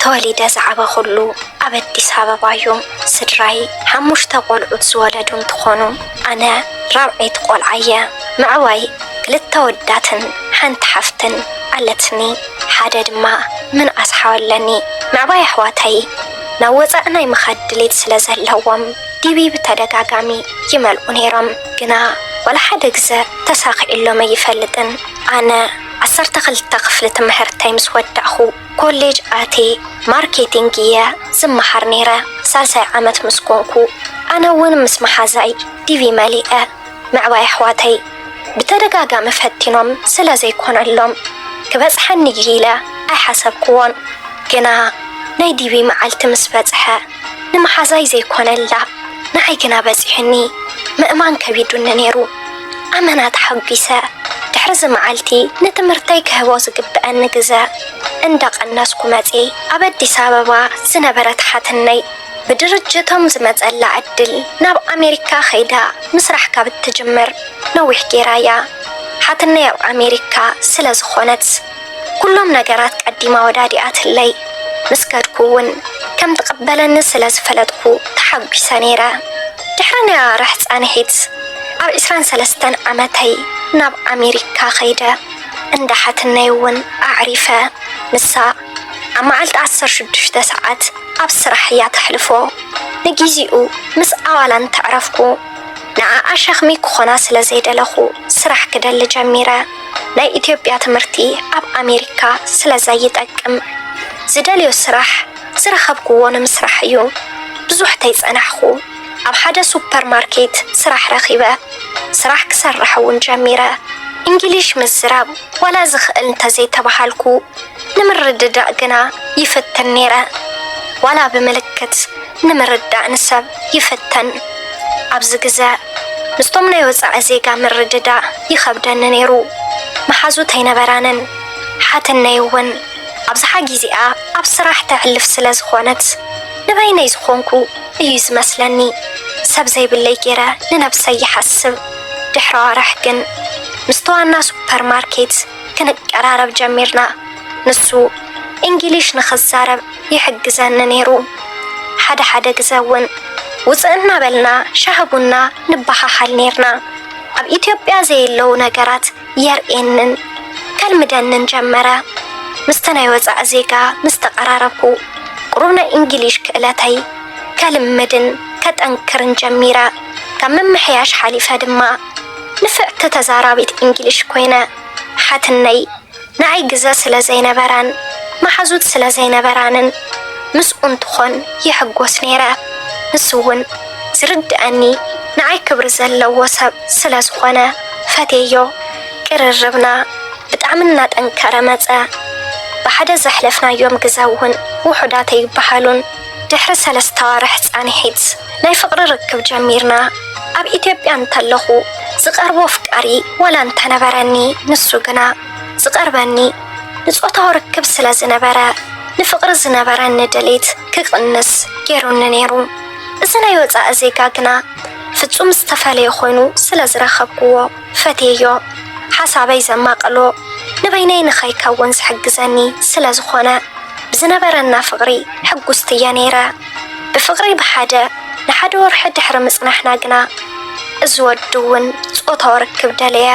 ተወሊደ ዝዓበኹሉ ኣብ ኣዲስ ኣበባ እዩ። ስድራይ ሓሙሽተ ቆልዑት ዝወለዱ እንትኾኑ፣ ኣነ ራብዐይቲ ቆልዓ እየ። ምዕባይ ክልተ ወዳትን ሓንቲ ሓፍትን ኣለትኒ፣ ሓደ ድማ ምንኣስ ሓው ኣለኒ። ምዕባይ ኣሕዋተይ ናብ ወፃኢ ናይ ምኻድ ድሌት ስለ ዘለዎም፣ ዲቪ ብተደጋጋሚ ይመልኡ ነይሮም። ግና ዋላ ሓደ ግዘ ተሳኺዕሎም ኣይፈልጥን። ኣነ ዓሰርተ ክልተ ክፍሊ ትምህርተይ ምስ ወዳእኹ፣ ኮሌጅ ኣትየ ማርኬቲንግ እየ ዝመሃር ነይረ። ሳልሳይ ዓመት ምስ ኮንኩ፣ ኣነ እውን ምስ መሓዛይ ዲቪ መሊአ። ምዕባይ ኣሕዋተይ ብተደጋጋሚ ፈቲኖም ስለ ዘይኮነሎም፣ ክበፅሐኒ እዩ ኢለ ኣይሓሰብክዎን። ግና ናይ ዲቪ መዓልቲ ምስ በፅሐ፣ ንመሓዛይ ዘይኮነላ ንዓይ ግና በፂሑኒ። ምእማን ከቢዱኒ ነይሩ። ኣመና ተሓጒሰ። ድሕሪ እዚ መዓልቲ ንትምህርተይ ክህቦ ዝግብአኒ ግዘ እንዳቐነስኩ መፅየ። ኣብ ኣዲስ ኣበባ ዝነበረት ሓትነይ፣ ብድርጅቶም ዝመፀላ ዕድል ናብ ኣሜሪካ ከይዳ ምስራሕ ካብ እትጅምር ነዊሕ ገይራ እያ። ሓትነይ ኣብ ኣሜሪካ ስለ ዝኾነት፣ ኩሎም ነገራት ቀዲማ ወዳዲኣትለይ። ምስ ከድኩ እውን ከም ትቕበለኒ ስለ ዝፈለጥኩ ተሓጒሰ ነይረ። ድሕሪ ናይ ኣዋርሕ ፃንሒት፣ ኣብ ዕስራን ሰለስተን ዓመተይ ናብ ኣሜሪካ ከይደ። እንዳ ሓትነይ እውን ኣዕሪፈ። ንሳ ኣብ መዓልቲ ዓሰርተ ሽዱሽተ ሰዓት ኣብ ስራሕ እያ ተሕልፎ። ንጊዜኡ ምስ ኣባላ እንተዕረፍኩ፣ ንዓኣ ሸኽሚ ክኾና ስለ ዘይደለኹ፣ ስራሕ ክደሊ ጀሚረ። ናይ ኢትዮጵያ ትምህርቲ ኣብ ኣሜሪካ ስለ ዘይጠቅም፣ ዝደልዮ ስራሕ ዝረኸብክዎ ንምስራሕ እዩ። ብዙሕ ተይጸናሕኹ፣ ኣብ ሓደ ሱፐር ማርኬት ስራሕ ረኺበ። ስራሕ ክሰርሕ እውን ጀሚረ። እንግሊሽ ምዝራብ ዋላ ዝኽእል እንተዘይተባሃልኩ፣ ንምርድዳእ ግና ይፍትን ነይረ። ዋላ ብምልክት ንምርዳእ ንሰብ ይፍተን። ኣብዚ ግዘ ምስቶም ናይ ወጻኢ ዜጋ ምርድዳእ ይኸብደኒ ነይሩ። መሓዙት ኣይነበራንን። ሓትነይ እውን ኣብዝሓ ግዜኣ ኣብ ስራሕ ተሕልፍ ስለ ዝኾነት፣ ንበይነይ ዝኾንኩ እዩ ዝመስለኒ። ሰብ ዘይብለይ ገይረ ንነብሰይ ይሓስብ። ድሕሪ ኣዋርሕ ግን ምስቲ ዋና ሱፐር ማርኬት ክንቀራረብ ጀሚርና። ንሱ እንግሊሽ ንኽዛረብ ይሕግዘኒ ነይሩ። ሓደ ሓደ ግዘ እውን ውፅእ እናበልና ሻሂ ቡና ንበሃሃል ነይርና። ኣብ ኢትዮጵያ ዘየለዉ ነገራት የርእየንን ከልምደንን ጀመረ። ምስቲ ናይ ወፃኢ ዜጋ ምስ ተቐራረብኩ፣ ቁሩብ ናይ እንግሊሽ ክእለተይ ከልምድን ከጠንክርን ጀሚረ። ካብ ምምሕያሽ ሓሊፈ ድማ ንፍዕቲ ተዛራቢት እንግሊሽ ኮይነ። ሓትነይ ንዓይ ግዘ ስለ ዘይነበራን መሓዙት ስለ ዘይነበራንን ምስኡ እንትኾን ይሕጎስ ነይረ። ንሱ እውን ዝርድኣኒ ንዓይ ክብሪ ዘለዎ ሰብ ስለ ዝኾነ ፈትየዮ። ቅርርብና ብጣዕሚ እናጠንከረ መጸ። ብሓደ ዘሕለፍናዮም ግዘ እውን ውሑዳት ኣይበሃሉን። ድሕሪ ሰለስተ ኣዋርሕ ፃንሒት ናይ ፍቕሪ ርክብ ጀሚርና። ኣብ ኢትዮጵያ እንተለኹ ዝቐርቦ ኣፍቃሪ ዋላ እንተነበረኒ፣ ንሱ ግና ዝቐርበኒ ንጾታዊ ርክብ ስለ ዝነበረ፣ ንፍቕሪ ዝነበረኒ ድሌት ክቕንስ ገይሩኒ ነይሩ። እዚ ናይ ወጻኢ ዜጋ ግና ፍጹም ዝተፈለየ ኮይኑ ስለ ዝረኸብክዎ ፈትየዮ። ሓሳበይ ዘማቕሎ፣ ንበይነይ ንኸይከውን ዝሕግዘኒ ስለ ዝኾነ፣ ብዝነበረና ፍቕሪ ሕጉስቲ እየ ነይረ። ብፍቕሪ ብሓደ ንሓደ ወርሒ ድሕሪ ምጽናሕና ግና፣ እዚ ወዲ እውን ጾታዊ ርክብ ደለየ።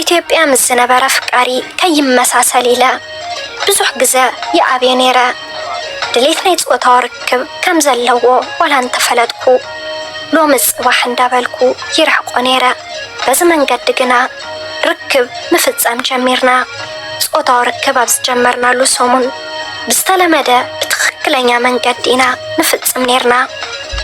ኢትዮጵያ ምስ ዝነበረ ኣፍቃሪ ከይመሳሰል ኢለ ብዙሕ ግዘ ይኣብዮ ነይረ። ድሌት ናይ ጾታዊ ርክብ ከም ዘለዎ ዋላ እንተፈለጥኩ፣ ሎሚ ጽባሕ እንዳበልኩ ይርሕቆ ነይረ። በዚ መንገዲ ግና ርክብ ምፍጻም ጀሚርና። ጾታዊ ርክብ ኣብ ዝጀመርናሉ ሰሙን፣ ብዝተለመደ ብትኽክለኛ መንገዲ ኢና ንፍጽም ነይርና።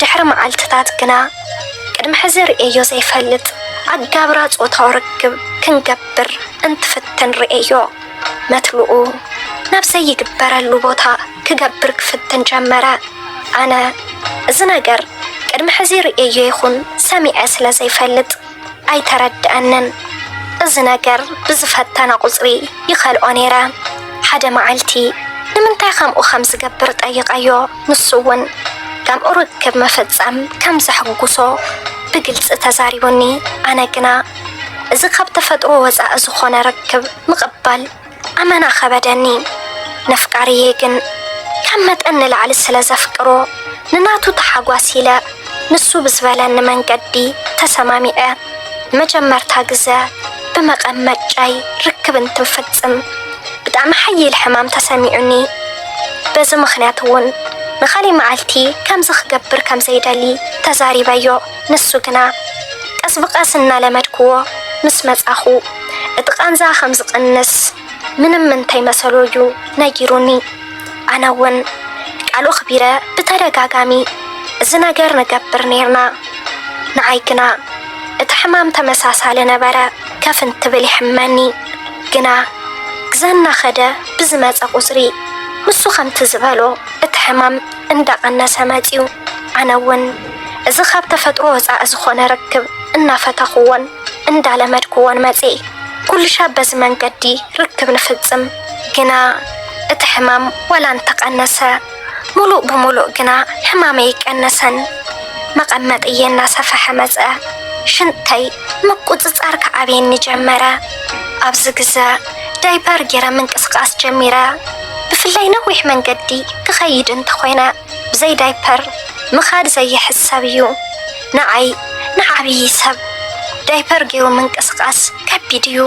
ድሕሪ መዓልትታት ግና፣ ቅድሚ ሕዚ ርእየዮ ዘይፈልጥ ኣጋብራ ጾታዊ ርክብ ክንገብር እንትፍትን ርእየዮ። መትልኡ ናብ ዘይግበረሉ ቦታ ክገብር ክፍትን ጀመረ። ኣነ እዚ ነገር ቅድሚ ሕዚ ርእየዮ ይኹን ሰሚዐ ስለ ዘይፈልጥ ኣይተረድኣንን። እዚ ነገር ብዝፈተነ ቁጽሪ ይኸልኦ ነይረ። ሓደ መዓልቲ ንምንታይ ከምኡ ከም ዝገብር ጠይቐዮ። ንሱ እውን ከምኡ ርክብ ምፍጻም ከም ዘሕጉሶ ብግልጺ ተዛሪቡኒ። ኣነ ግና እዚ ካብ ተፈጥሮ ወጻኢ ዝኾነ ርክብ ምቕባል ኣመና ከበደኒ። ነፍቃሪየ ግን ካብ መጠን ንላዕሊ ስለ ዘፍቅሮ፣ ንናቱ ተሓጓስ ኢለ ንሱ ብዝበለኒ መንገዲ ተሰማሚዐ ንመጀመርታ ግዘ ብመቐመጫይ ርክብ እንትንፍጽም ብጣዕሚ ሓይል ሕማም ተሰሚዑኒ። በዚ ምኽንያት እውን ንኻሊእ መዓልቲ ከምዚ ክገብር ከም ዘይደሊ ተዛሪበዮ። ንሱ ግና ቀስ ብቐስ እናለመድክዎ ምስ መጻኹ እቲ ቃንዛ ከም ዝቕንስ ምንም እንተይመሰሎ እዩ ነጊሩኒ። ኣነ እውን ቃሉ ኣኽቢረ ብተደጋጋሚ እዚ ነገር ንገብር ነይርና። ንዓይ ግና እቲ ሕማም ተመሳሳሊ ነበረ። ከፍ እንትብል ይሕመኒ። ግና ግዘ እናኸደ ብዝመፀ ቁፅሪ ንሱ ከምቲ ዝበሎ እቲ ሕማም እንዳቐነሰ መፅዩ። ኣነ እውን እዚ ካብ ተፈጥሮ ወፃኢ ዝኾነ ርክብ እናፈተኹዎን እንዳለመድኩዎን መፅየ። ኩሉ ሻብ በዚ መንገዲ ርክብ ንፍጽም። ግና እቲ ሕማም ዋላ እንተቐነሰ፣ ሙሉእ ብሙሉእ ግና ሕማመይ ኣይቀነሰን። መቐመጥየ እናሰፈሐ መጸ። ሽንተይ ምቁጽጻር ክኣብየኒ ጀመረ። ኣብዚ ግዘ ዳይፐር ገይረ ምንቅስቓስ ጀሚረ። ብፍላይ ነዊሕ መንገዲ ክኸይድ እንተኾይነ፣ ብዘይ ዳይፐር ምኻድ ዘይሕሰብ እዩ። ንዓይ ንዓብዪ ሰብ ዳይፐር ገይሩ ምንቅስቓስ ከቢድ እዩ።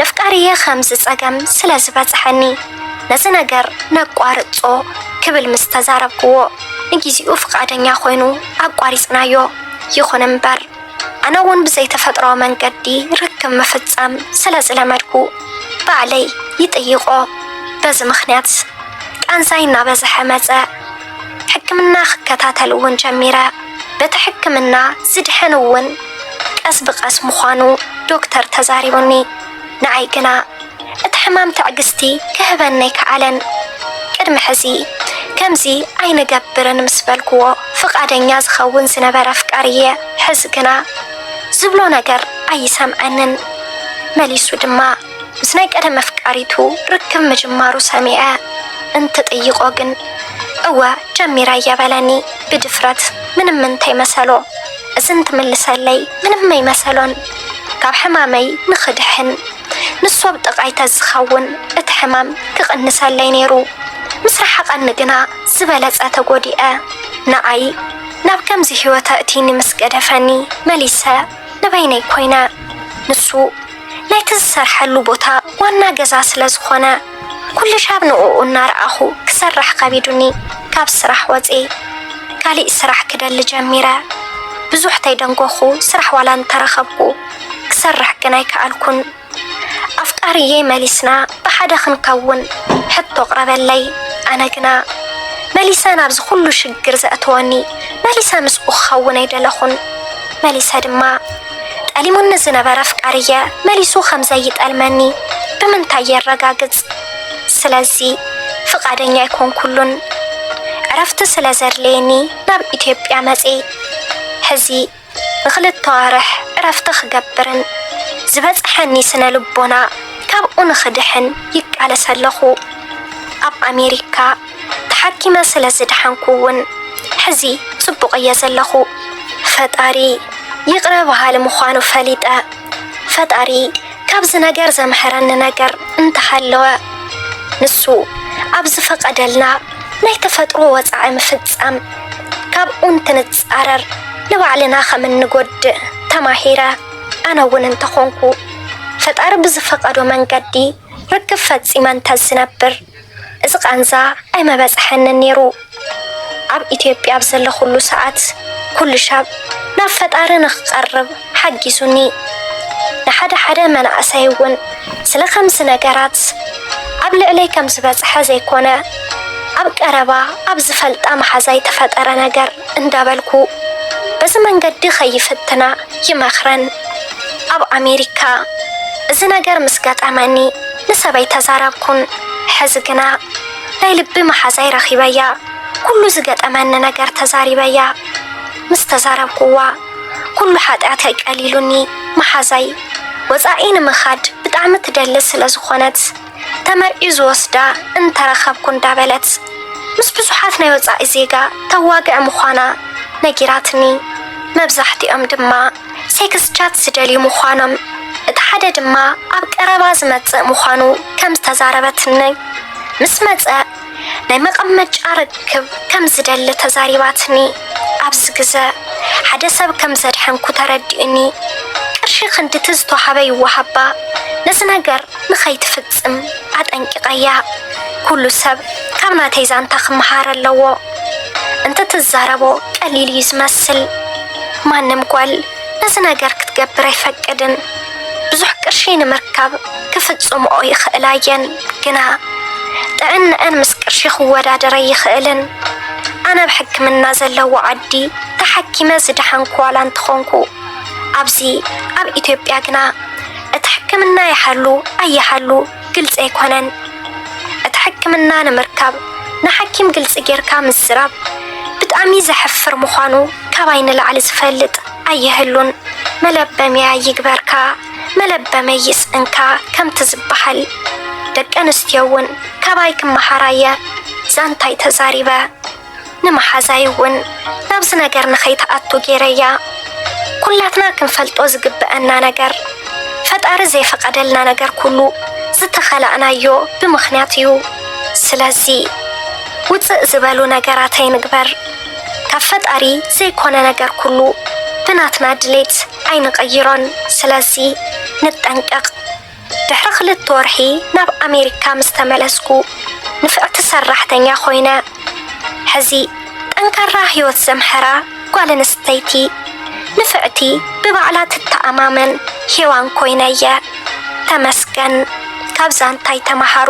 ነፍቃሪየ ከምዚ ጸገም ስለ ዝበጽሐኒ፣ ነዚ ነገር ነቋርጾ ክብል ምስ ተዛረብክዎ፣ ንጊዜኡ ፍቓደኛ ኮይኑ ኣቋሪጽናዮ። ይኹን እምበር፣ ኣነ እውን ብዘይተፈጥሮኣዊ መንገዲ ርክብ ምፍጻም ስለ ዝለመድኩ፣ ባዕለይ ይጥይቖ። በዚ ምኽንያት ቃንዛይ እናበዝሐ መጸ። ሕክምና ክከታተል እውን ጀሚረ። በቲ ሕክምና ዝድሕን እውን ቀስ ብቐስ ምዃኑ ዶክተር ተዛሪቡኒ። ንዓይ ግና እቲ ሕማም ትዕግስቲ ክህበኒ ኣይከኣለን። ቅድሚ ሕዚ ከምዚ ኣይንገብርን ምስ በልክዎ ፍቓደኛ ዝኸውን ዝነበረ ኣፍቃሪየ፣ ሕዚ ግና ዝብሎ ነገር ኣይሰምዐንን። መሊሱ ድማ ምስ ናይ ቀደም ኣፍቃሪቱ ርክብ ምጅማሩ ሰሚዐ እንትጥይቖ ግን፣ እወ ጀሚረየ በለኒ ብድፍረት፣ ምንም እንተይመሰሎ። እዚ እንትምልሰለይ ምንም ኣይመሰሎን። ካብ ሕማመይ ንኽድሕን ንሱ ኣብ ጥቓይ ተዝኸውን እቲ ሕማም ክቕንሰለይ ነይሩ። ምስ ረሓቐኒ ግና ዝበለጸ ተጎዲኣ። ንዓይ ናብ ከምዚ ህይወት ኣእትዩኒ ምስ ገደፈኒ መሊሰ ንበይነይ ኮይነ። ንሱ ናይቲ ዝሰርሐሉ ቦታ ዋና ገዛ ስለ ዝኾነ፣ ኩሉ ሻብ ንዕኡ እናረኣኹ ክሰርሕ ከቢዱኒ ካብ ስራሕ ወፅየ። ካሊእ ስራሕ ክደሊ ጀሚረ። ብዙሕ ተይደንጎኹ ስራሕ ዋላ እንተረኸብኩ ክሰርሕ ግን ኣይከኣልኩን። ኣፍቃሪየይ መሊስና ብሓደ ክንከውን ሕቶ ኣቕረበለይ። ኣነ ግና መሊሰ ናብዚ ኩሉ ሽግር ዘእተወኒ መሊሰ ምስኡ ክኸውን ኣይደለኹን። መሊሰ ድማ ጠሊሙኒ ዝነበረ ኣፍቃሪየ መሊሱ ከም ዘይጠልመኒ ብምንታይ የረጋግጽ? ስለዚ ፍቓደኛ ኣይኮንኩሉን። ዕረፍቲ ስለ ዘድለየኒ ናብ ኢትዮጵያ መጽየ። ሕዚ ንኽልተ ኣዋርሕ ዕረፍቲ ክገብርን ዝበጽሐኒ ስነ ልቦና ካብኡ ንኽድሕን ይቃለስ ኣለኹ። ኣብ ኣሜሪካ ተሓኪመ ስለ ዝደሓንኩ እውን ሕዚ ጽቡቕ እየ ዘለኹ። ፈጣሪ ይቕረ በሃሊ ምዃኑ ፈሊጠ፣ ፈጣሪ ካብዚ ነገር ዘምሃረኒ ነገር እንተሃለወ፣ ንሱ ኣብ ዝፈቐደልና ናይ ተፈጥሮ ወጻኢ ምፍጻም፣ ካብኡ እንትንጻረር ንባዕልና ከም እንጎድእ ተማሂረ። ኣነ እውን እንተኾንኩ፣ ፈጣሪ ብዝፈቐዶ መንገዲ ርክብ ፈጺመ እንተዝነብር፣ እዚ ቃንዛ ኣይመበጽሐንን ነይሩ። ኣብ ኢትዮጵያ ኣብ ዘለኹሉ ሰዓት፣ ኩሉ ሻብ ናብ ፈጣሪ ንኽቐርብ ሓጊዙኒ። ንሓደ ሓደ መናእሰይ እውን ስለ ከምዚ ነገራት ኣብ ልዕለይ ከም ዝበጽሐ ዘይኮነ፣ ኣብ ቀረባ ኣብ ዝፈልጣ መሓዛይ ተፈጠረ ነገር እንዳበልኩ፣ በዚ መንገዲ ከይፍትና ይመኽረን። ኣብ ኣሜሪካ እዚ ነገር ምስ ገጠመኒ ንሰብ ኣይተዛረብኩን። ሕዚ ግና ናይ ልቢ መሓዛይ ረኺበያ። ኩሉ ዝገጠመኒ ነገር ተዛሪበያ። ምስ ተዛረብኩዋ፣ ኩሉ ሓጢኣተይ ቀሊሉኒ። መሓዛይ ወጻኢ ንምኻድ ብጣዕሚ ትደሊ ስለ ዝኾነት፣ ተመርዕዩ ዝወስዳ እንተረኸብኩ እንዳበለት፣ ምስ ብዙሓት ናይ ወጻኢ ዜጋ ተዋግዕ ምዃና ነጊራትኒ። መብዛሕትኦም ድማ ሴክስ ቻት ዝደልዩ ምዃኖም፣ እቲ ሓደ ድማ ኣብ ቀረባ ዝመጽእ ምዃኑ ከም ዝተዛረበትኒ፣ ምስ መጸ ናይ መቐመጫ ርክብ ከም ዝደሊ ተዛሪባትኒ። ኣብዚ ግዘ ሓደ ሰብ ከም ዘድሐንኩ ተረዲኡኒ። ቅርሺ ክንድቲ ዝተዋሃበ ይወሃባ፣ ነዚ ነገር ንኸይትፍጽም ኣጠንቂቐያ። ኩሉ ሰብ ካብ ናተይ ዛንታ ክመሃር ኣለዎ። እንተ ትዛረቦ ቀሊል እዩ ዝመስል። ማንም ጓል ነዚ ነገር ክትገብር ኣይፈቅድን። ብዙሕ ቅርሺ ንምርካብ ክፍጽምኦ ይኽእላ እየን፣ ግና ጥዕንአን ምስ ቅርሺ ክወዳደር ኣይኽእልን። ኣነ ኣብ ሕክምና ዘለዎ ዓዲ ተሓኪመ ዝደሓንኩ ዋላ እንተኾንኩ፣ ኣብዚ ኣብ ኢትዮጵያ ግና እቲ ሕክምና ይሓሉ ኣይሓሉ ግልፂ ኣይኮነን። እቲ ሕክምና ንምርካብ ንሓኪም ግልፂ ጌርካ ምዝራብ ብጣዕሚ ዘሕፍር ምዃኑ ካባይ ንላዕሊ ዝፈልጥ ኣይህሉን። መለበምያ ይግበርካ፣ መለበመይ ይስእንካ ከምቲ ዝበሃል፣ ደቂ ኣንስትዮ እውን ካባይ ክመሃራየ ዛንታይ ተዛሪበ። ንመሓዛይ እውን ናብዚ ነገር ንኸይትኣቱ ገይረያ። ኩላትና ክንፈልጦ ዝግበአና ነገር፣ ፈጣሪ ዘይፈቐደልና ነገር ኩሉ ዝተኸላእናዮ ብምኽንያት እዩ። ስለዚ ውፅእ ዝበሉ ነገራት ኣይንግበር። ካብ ፈጣሪ ዘይኮነ ነገር ኩሉ ብናትና ድሌት ኣይንቐይሮን። ስለዚ ንጠንቀቕ። ድሕሪ ክልተ ወርሒ ናብ ኣሜሪካ ምስ ተመለስኩ፣ ንፍዕቲ ሰራሕተኛ ኮይነ። ሕዚ ጠንካራ ህይወት ዘምሐራ ጓል ኣንስተይቲ፣ ንፍዕቲ፣ ብባዕላ ትተኣማመን ሄዋን ኮይነ እየ። ተመስገን። ካብ ዛንታይ ተመሃሩ።